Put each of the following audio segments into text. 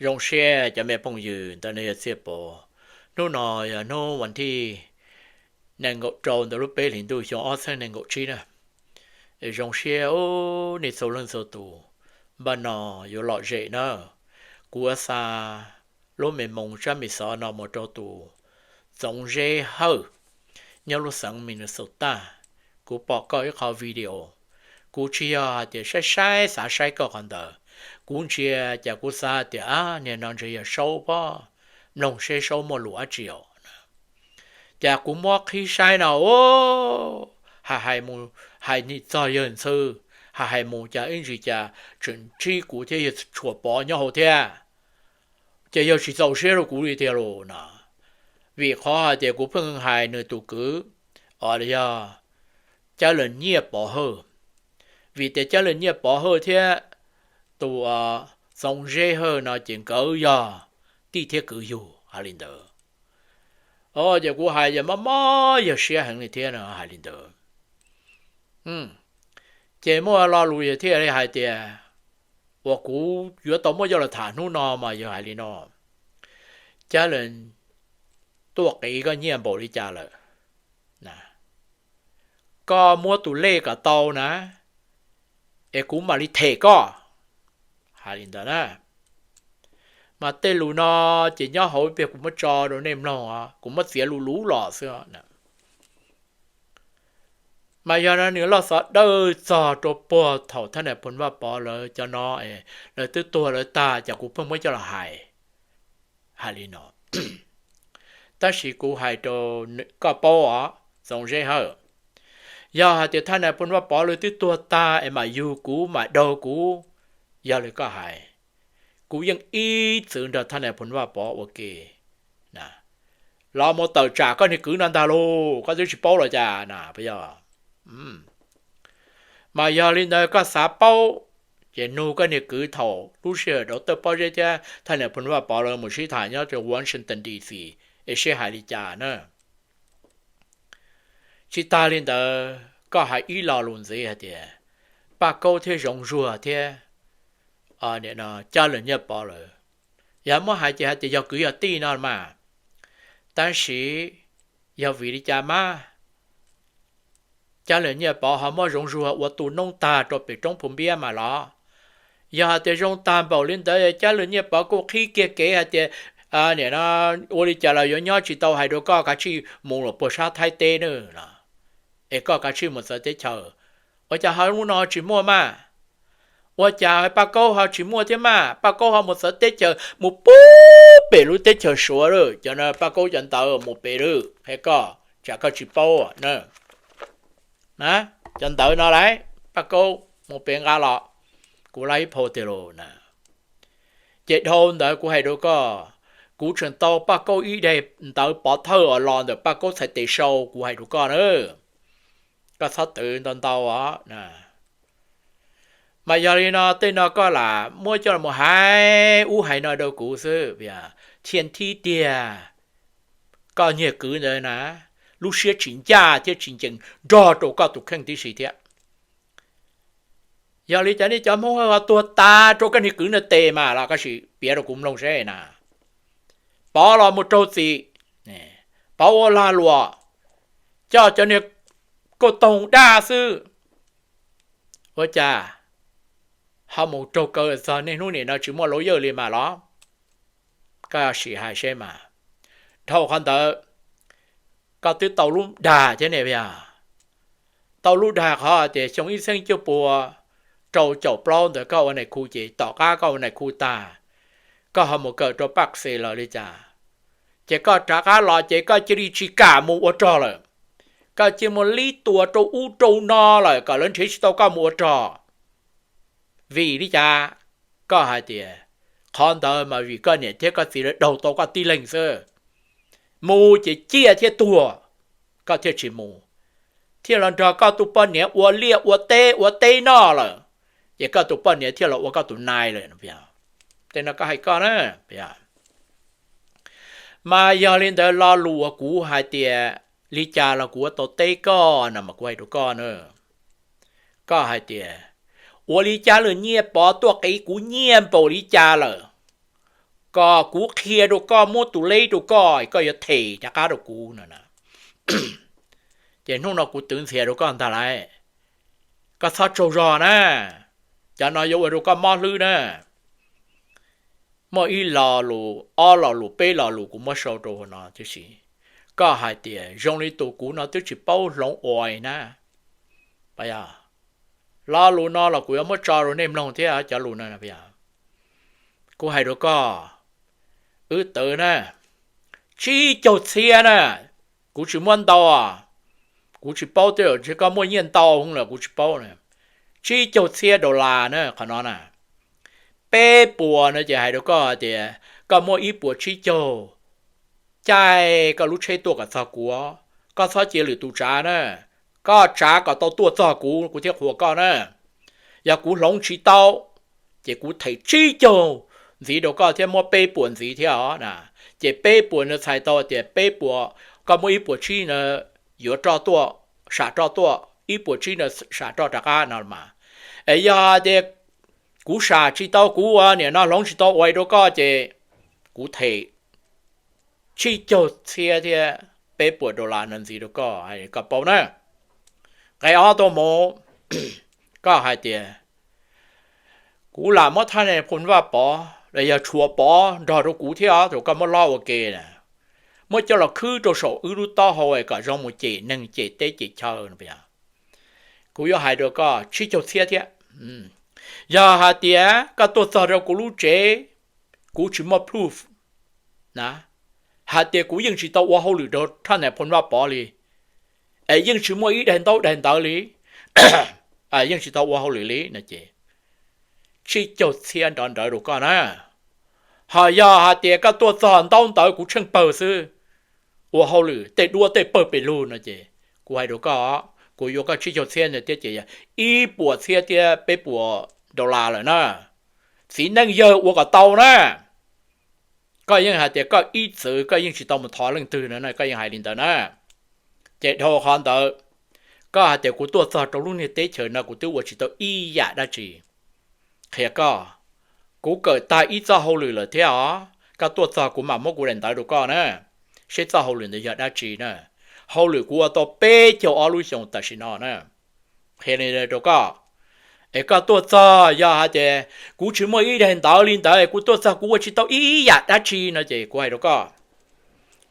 Zoo siab cov me phooj ywg, ntawm no yog Txhiaj Pov. Hnub no yog hnub vas thib nees nkaum rau ntawm lub peb hlis ntuj xyoo ob txhiab nees nkaum tsib na. Zoo siab nej txhua leej txhua tus, npaj no yuav lom zem na. Kuv yuav xa lub me moo tsab me xov no mus rau tus Txoov Zeb Hawj nyob lub xeev Minnesota. Kuv pom koj ib qho video, kuv tsis yog hais tias saib saib xav saib koj qhov ntawd. Kuv ntsia cas kuv xav tias, a, niag no ntshe yog Saub pob, mloog seb Saub muaj lus dab tsi os. Cas kuv muab qhib saib no, hais hais mus hais nim txog yawg Ntxhw, hais hais mus cas ib ntsis cas tseem ntsib kuv thiab yawg Tshuas Pov nyob hauv thiab. Ces yog tsis txaus siab rau kuv li tiag los no, vim qhov hais tias kuv pheej hais nws tus kwv, o, yog Cab Leej Nyiaj Pov Hawj. Vim tias Cab Leej Nyiaj Pov Hawj thiab tus Txoov Zeb Hawj no ces nkawd yog tij thiab kwv yug hais li ntawd. O, ces kuv hais ces mob mob yawg siab heev li thiab no hais li ntawd. Ces muaj lo lus yawg thiaj li hais tias, uas kuv yuav tau muab coj los tham hnub no mas yawg hais li no, Cab Leej, tuaj qiv koj nyiaj npaum li cas lawm, koj muab tus lej kom tau na, es kuv mam li them koj, hais li ntawd na. Mas tej lus no ces nyob hauv ib pliag kuv muab tso rau nej mloog, kuv muab txiav lus lus los xwb. Mas yog no nws loj xov dawj txog rau puag thaum thaj nam Phoos Vaj Pov lawv cov no, lawv twb tuag lawv tag ces kuv pheej muab coj los hais, hais li no. Tab sis kuv hais rau koj paub os, Txoov Zeb Hawj, yog hais tias thaj nam Phoos Vaj Pov lawv twb tuag tag es mam yug kuv mam daug kuv, yog li koj hais, kuv yeej ib txwm nrog thaj nam Phoos Vaj Pov ua ke los mus tawm tsam koj niag kwv no ntag lauj, koj twb tsis paub los cas na, puas yog? Mas yog li ntawd koj xav paub, ces nug koj niag kwv thaum lub sij hawm Dov Tawj Pob Zeb thiab thaj nam Phoos Vaj Pov lawv mus sib tham nyob rau Washington D C es seb hais li cas na. Tsis tas li ntawd koj hais ib lo lus ntxiv hais tias Paj Kaub thiab Zoov Zuag thiab Cab Leej Nyiaj Pov lawm, yog muab hais ces hais tias yog kwv yog tij no mas. Tab sis yog vim li cas mas Cab Leej Nyiaj Pov ho muab Zoov Zuag ua tu noob tag rau pem roob Phu Npiab mas los? Yog hais tias zoo tag npaum li ntawd Cab Leej Nyiaj Pov kuj qhib kiag kev hais tias, nim no ua li cas los yuav nyob tsis tau, hais rau koj kav tsij mus lawm puag sab Thaib teb na, es koj kav tsij mus txawv teb chaws. Ua cas ho hnub no tsis muaj mas? Ua cas Paj Kaub ho tsis muaj thiab mas? Paj Kaub ho mus txawv teb chaws mus puag pem lub teb chaws Suav lawm, cov no Paj Kaub cov ntawv mus pem lawm, qhia koj tsam koj tsis paub na. Cov ntawv no lauj, Paj Kaub mus pem nqa los, kuv laib ib phau tiag lauj na. Ces dhau ntawd kuv hais rau koj, kuv tseem tau Paj Kaub ib daim ntawv pov thawj uas los ntawm Paj Kaub txhais tes sau, kuv hais rau koj na. Koj txhob twv ntau ntau os. Mas yog li no tej no koj lam muab coj los hais ub hais no rau kuv xwb, thiaj thib tiag koj niag kwv ntawd na, lub siab tsis ncaj thiab tsis ncees nrog rau koj tus kheej tib si thiab. Yog li cas nej cov Hmoob Hawj ho tuag tas rau koj niag kwv ntawd tes mas los koj sim piav rau kuv mloog seb na. Pov los mus raug txim, Pov ua lag luam, coj cov niag kauj toog daj xwb. Ua cas ho mus raug kaw txog niaj hnub nim no tsis muaj lawyer li mas los? Koj sim hais seb mas. Dhau qhov ntawd, koj twb tau lub dag thiab ne, tau lub dag qhov tias xyoo ib txhiab cuaj pua rau caum plaub ntawd koj ua nais khu ces tom qab koj ua nais khu tag, koj ho mus kawm rau Paj Xe lawm li cas, ces koj rov qab los ces koj cia li tsis kam mus ua rog lawm. Koj cia li mus lib tuas rau ub rau no lawm kom lawv nrhiav tsis tau koj mus ua rog. Vim li cas? Koj hais tias qhov ntawd mas vim koj niam thiab koj txiv lawv daug tau koj tib leeg xwb. Mus ces ciaj thiab tuag, koj thiaj tsis mus, thiaj los nrog koj tus poj niam ua liaj ua teb ua teb noj lawm, ces koj tus poj niam thiaj los ua koj tus nai lawm. Tej no koj hais koj na. Mas yog li ntawd lo lus uas kuv hais tias li cas los kuv yuav tau teb koj no mas kuv hais rau koj na. Koj hais tias ua li cas lawm, Nyiaj Pov tuaj qiv kuv nyiaj npaum li cas lawm, kom kuv qhia rau koj, muab tus lej rau koj, koj yuav them rov qab rau kuv no na. Ces hnub no kuv twv ntxias rau koj ntag lauj, koj txhob tsaug zog na, cov no yuav ua rau koj mob hlwb na. Muaj ib lo lus, ob lo lus, peb lo lus kuv muab sau rau hauv no tib si. Koj hais tias zoo li tus kuv no twb tsis paub hloov ua na. Lo lus no los kuv yuav muab tso rau nej mloog thiab cov lus no. Kuv hais rau koj, wb twv na, tsib caug txhiab na, kuv tsis muab ntau, kuv tsis paub tej zaum koj muaj nyiaj ntau lawm kuv tsis paub na. Tsib caug txhiab dollar na qhov no na. Peb puas no ces hais rau koj tias koj muaj ib puas tsib caug, caij koj lub tsheb tuaj kom txog kuv, koj txhob cia lwm tus tsav na, koj tsav kom tau tuaj txog kuv, kuv thiaj qhuas koj na. Yog kuv hloov tsis tau, ces kuv them tsib caug ntxiv rau koj thiab muab peb puas ntxiv thiab os na. Ces peb puas no txhais tau tias peb puas, koj muaj ib puas tsib no yuav roj tuaj, sam roj tuaj, ib puas tsib no sam roj rov qab no mas. Es yog tias kuv sam tsis tau, kuv ua niam no hloov tsis tau ua rau koj ces kuv them tsib caug txhiab thiab peb puas dollar no ntxiv rau koj, koj paub na. Nqe ob tuaj mus, koj hais tias kuv lam muab thaj nais phoo Vaj Pov los yog Tshuav Pov nrog rau kuv thiab os, thaum koj muab lob ua ke na, muab coj los khwb rau saum wb lub taub hau kom zoo mus cem neeg cem teb cem chaw no. Kuv yuav hais rau koj tsib caug txhiab thiab. Yog hais tias koj tuaj txog rau kuv lub tsev, kuv tsis muaj proof na, hais tias kuv yeej tsis tau ua hauj lwm rau thaj nais phoo Vaj Pov li, es yeej tsis muaj ib daim ntaub daim ntawv li, yeej tsis tau ua hauj lwm li no ces tsib caug txhiab nrov nrawv rau koj na. Ho yog hais tias koj tuaj txog ntaub ntawv kuv tsheej pawg xwb, ua hauj lwm tej duab tej pawg pes lug no ces kuv hais rau koj, kuv yuav koj tsib caug txhiab no thiab ces yog ib puas txhiab thiab peb puas dollar lawm na. Txiv neej yawg ua kom tau na. Koj yeej hais tias koj ib txwm koj yeej tsis tau mus thov leej twg no, koj yeej hais li ntawd na. Ces dhau qhov ntawd, koj hais tias kuv tuaj txog rau lub niag teb chaws no kuv twb ua tsis tau ib yam dab tsi. Qhia koj, kuv kawm tag ib txoj hauj lwm lawm thiab os, koj tuaj txog kuv mam muab kuv daim ntawv rau koj na, seb txoj hauj lwm ntawd yog dab tsi na. Hauj lwm kuv ua tau peb caug ob lub xyoo tam sim no na. Qhia li rau koj, es koj tuaj txog yog hais tias kuv tsis muaj ib daim ntawv li ntawd, kuv tuaj txog kuv ua tsis tau ib yam dab tsi no ces kuv hais rau koj,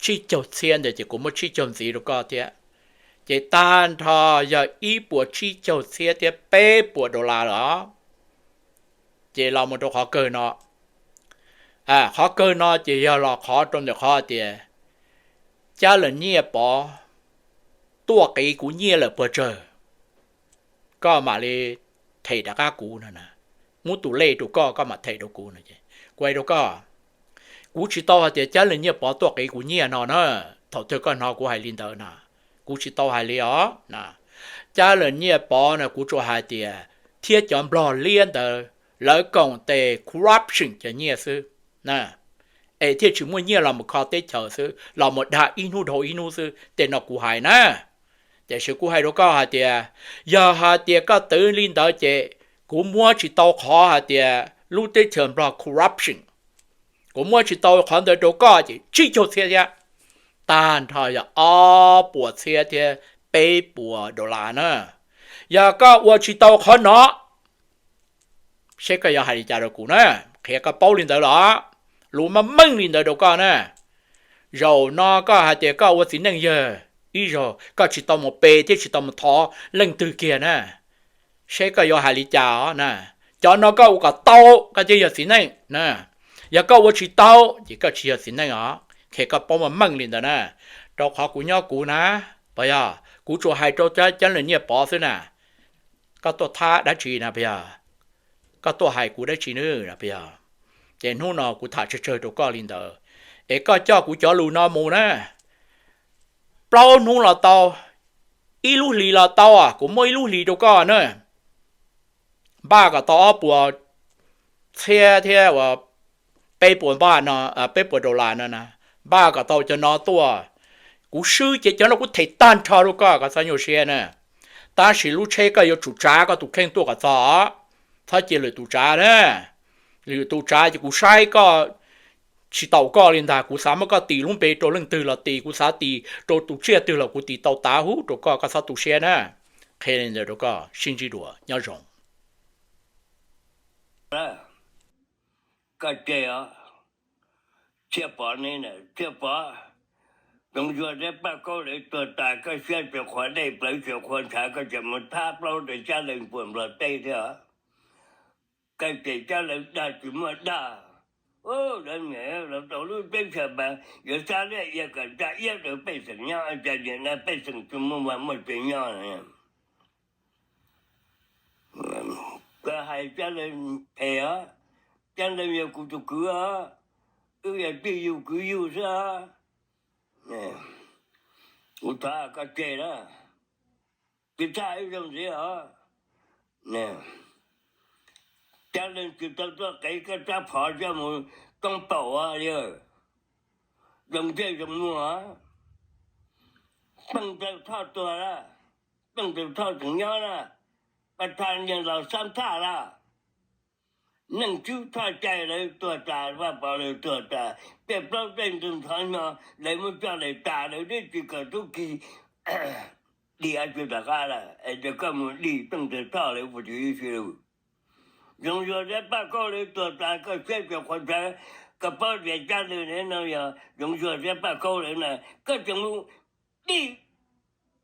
tsib caug txhiab ntawd ces kuv muab tsib caug ntxiv rau koj thiab. Ces tag nrho yog ib puas tsib caug txhiab thiab peb puas dollar lawm os. Ces los mus rau qhov kawg no, qhov kawg no ces yog los qhov rau ntawm qhov tias Cab Leej Nyiaj Pov tuaj qiv kuv nyiaj lawm puas tsawg, koj mam li them rov qab kuv no na. Muab tus lej rau koj, koj mam them rau kuv no. Kuv hais rau koj, kuv tsis tau hais tias Cab Leej Nyiaj Pov tuaj qiv kuv nyiaj no na. Thaum twg koj hnov kuv hais li ntawd na? Kuv tsis tau hais li os. Cab Leej Nyiaj Pov no kuv tsuas hais tias thiab cov nplog liab ntawd lawv koom tes corruption cov nyiaj xwb, es thiaj tsis muaj nyiaj los mus kho teb chaws xwb, los mus dag ib hnub dhau ib hnub xwb. Tej no kuv hais na. Tiam sis kuv hais rau koj hais tias, yog hais tias koj twv li ntawd ces kuv muab tsis tau qhov hais tias lub teb chaws nplog corruption, kuv muab tsis tau qhov ntawd rau koj ces tsib caug txhiab thiab, tag nrho yog ob puas txhiab thiab peb puas dollar na. Yog koj ua tsis tau qhov no, seb koj yuav hais li cas rau kuv na. Qhia koj paub li ntawd los, lus meej meej li ntawd rau koj na. Zaum no koj hais tias koj ua txiv neej yawg, ib zaug koj tsis tau mus pe thiab tsis tau mus thov leej twg kiag na, seb koj yuav hais li cas os na. Cov no koj ua kom tau koj thiaj yog txiv neej na. Yog koj ua tsis tau ces koj tsis yog txiv neej os. Qhia koj paub meej meej li ntawd na. Rau qhov kuv nyob kuv na, puas yog? Kuv tsuas hais rau Cab Leej Nyiaj Pov xwb na. Koj tuaj thab dab tsi na, puas yog? Koj tuaj hais kuv dab tsi na, puas yog? Ces hnub no kuv tham tsawg tsawg rau koj li ntawd, es koj coj kuv cov lus no mus na. Plaub hnub los tau, ib lub hlis los tau, kuv muab ib lub hlis rau koj na. Npaj kom tau ob puas txhiab thiab uas peb puas npaj no, peb puas dollar no na, npaj kom tau cov no tuaj. Kuv swb ces cov no kuv them tag nrho rau koj, koj txhob nyuaj siab na. Tab sis lub tsheb koj yuav tsum tsav koj tus kheej tuaj kom txog, txhob cia lwm tus tsav na. Lwm tus tsav ces kuv saib koj tsis tau koj li ntag. Kuv xav muab koj tis lub npe rau leej twg los tis, kuv xav tis rau tus tsiaj twg los kuv tis tau tas huv rau koj, koj txhob tu siab na. Qhia li ntawd rau koj, sib ntsib dua, nyob zoo. Koj ces os, Txhiaj Pov ne, Txhiaj Pov, Yoov Zuag thiab Paj Kaub lawv tuag tas, koj siab tsis qhuas dej, plawv tsis qhuas ntshav, koj tseem mus thab plaub rau Tsab Leej puas Nplog teb thiab. Koj ces Tsab Leej dag tsis muaj dag. Lawv niam los tau lub teb chaws mas yuav xab liaj ia kom tsa iab rau pej xeem nyob, cas niam no pej xeem tsis muaj vaj muaj tsev nyob. Koj hais Tsab Leej phem os, Tsab Leej yog kuv tus kwv os, wb yog tij yug kwv yug xwb os. Kuv thov koj tseg na, tsis txhaj ib zaug ntxiv os. Tsab Leej tsis tau tuaj qev koj rab phom coj mus toob paum li, zoo ntsej zoo muag. Peej Tawg Thoj tuag lawm, Peej Tawg Thoj tseem nyob na, Paj Thaj Niag Laus Xab Thaj lawm, Neej Tswb Thoj Cai lawv tuag tas, Vaj Pov lawv tuag tas, tej plaub tej ntug ntxhov nyo lawv muab coj lawm tas, lawv twb tsis kawm tub ki dim dab tsi tom qab lawm es koj mus dim Peej Tawg Thoj lawv puas tsis ib si lus. Yoov Zuag thiab Paj Kaub lawv tuag tas, koj siab tsis qhuas ntshav, koj paub tias Tsab Leej no yog Yoov Zuag thiab Paj Kaub lawv na, koj tseem mus dim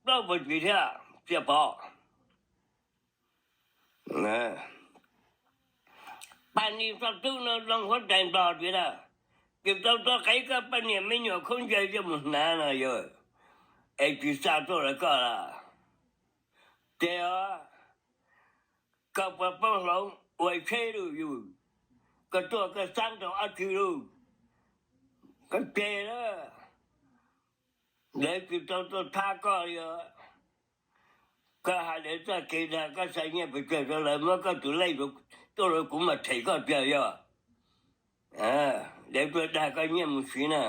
plaub puas tsis thiab Txhiaj Pov. Paj Nis Txoj Tub no zoo huab tais Nplog tiag na, tsis tau tuaj qev koj poj niam me nyuam khaub ncaws coj mus hnav no yog, es tsis xa tuaj rau koj lawm. Ces os, koj puas poob hloov ua tsheb lawm yus, koj tuaj koj xab rau ob tsi lawm, koj ces lawm, lawv tsis tau tuaj thab koj li os. Koj hais lawv txoj kev dag, koj xa nyiaj pes tsawg rau lawv, muab koj tus lej tuaj rau kuv mas them koj tiag yog. Lawv tuaj dag koj nyiaj mus siv na.